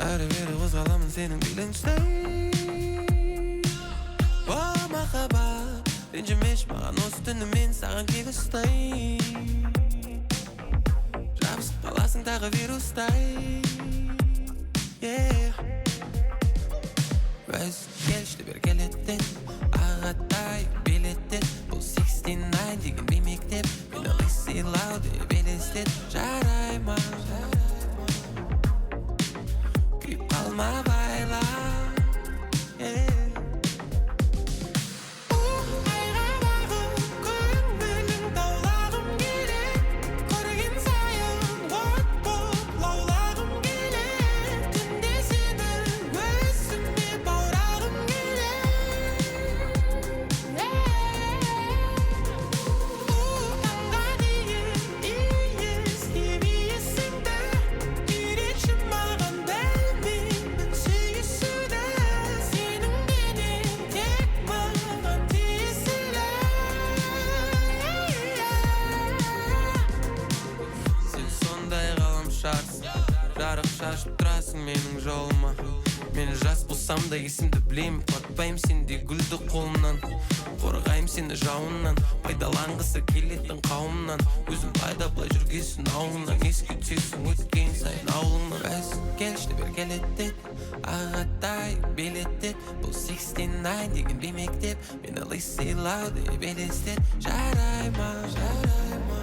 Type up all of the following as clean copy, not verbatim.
Әрі бері қозғаламын сенің белің ұстай. О, махаббат, ренжімеші маған, осы түні мен саған кек ұстай. Жабысып қаласың тағы вирустай. Yeah. Өз келші деп еркелетеді, ағатай билетеді. Бұл 69 деген беймектеп, мені лысыйлау деп елестет. Жарай ма, күйіп қалма байла. Yeah. Айға бағып көңілің даулағым келеді. Көрген сайын от болып лаулағым келеді. Түнде сені өзіме баурағым келеді. Таңға дейін иіскеп иісіңді, үйретші маған, білмеймін сүйісуді. Сенің денең тек маған тиесілі. Сен сондай ғаламшарсың, жарық шашып тұрасың менің жолыма. Мен жас болсам да есімді білемін, құлатпаймын сендей гүлді қолымнан. Қорғаймын сені жауыннан, пайдаланғысы келетін қауымнан. Өзім пайда былай жүргесін ауылыңнан, еске түсесің өткен сайын ауылыңнан. Өз келші деп еркелетеді, ағатай билетеді. Бұл 69 деген беймектеп, мені лысыйлау деп елестет. Жарай ма, жарай ма,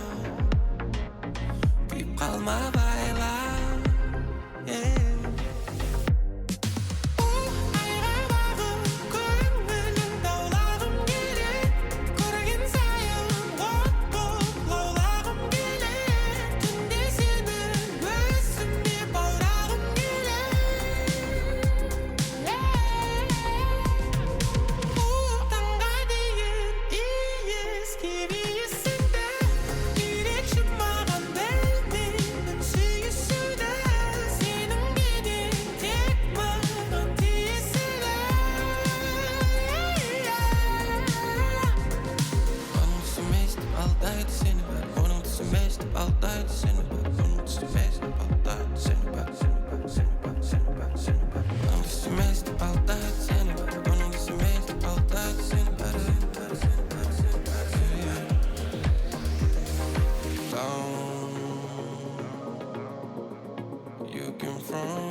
күйіп қалма байла. Yeah. Айға бағып көңілің даулағым келеді. Көрген сайын от болып лаулағым келеді. Түнде сені өзіме баурағым келеді. Таңға дейін иіскеп иісіңді, үйретші маған, білмеймін сүйісуді. Сенің денең тек маған тиесілі. Оның түсі емес деп алдайды сені бәрі, оның түсі емес деп алдайды сені бәрі, оның түсі емес деп алдайды сені бәрі, сені бәрі, сені бәрі, сені бәрі, сені бәрі. Оның түсі емес деп алдайды сені бәрі, оның түсі емес деп алдайды сені бәрі, сені бәрі, сені бәрі, сені бәрі, сені бәрі. Down. You came from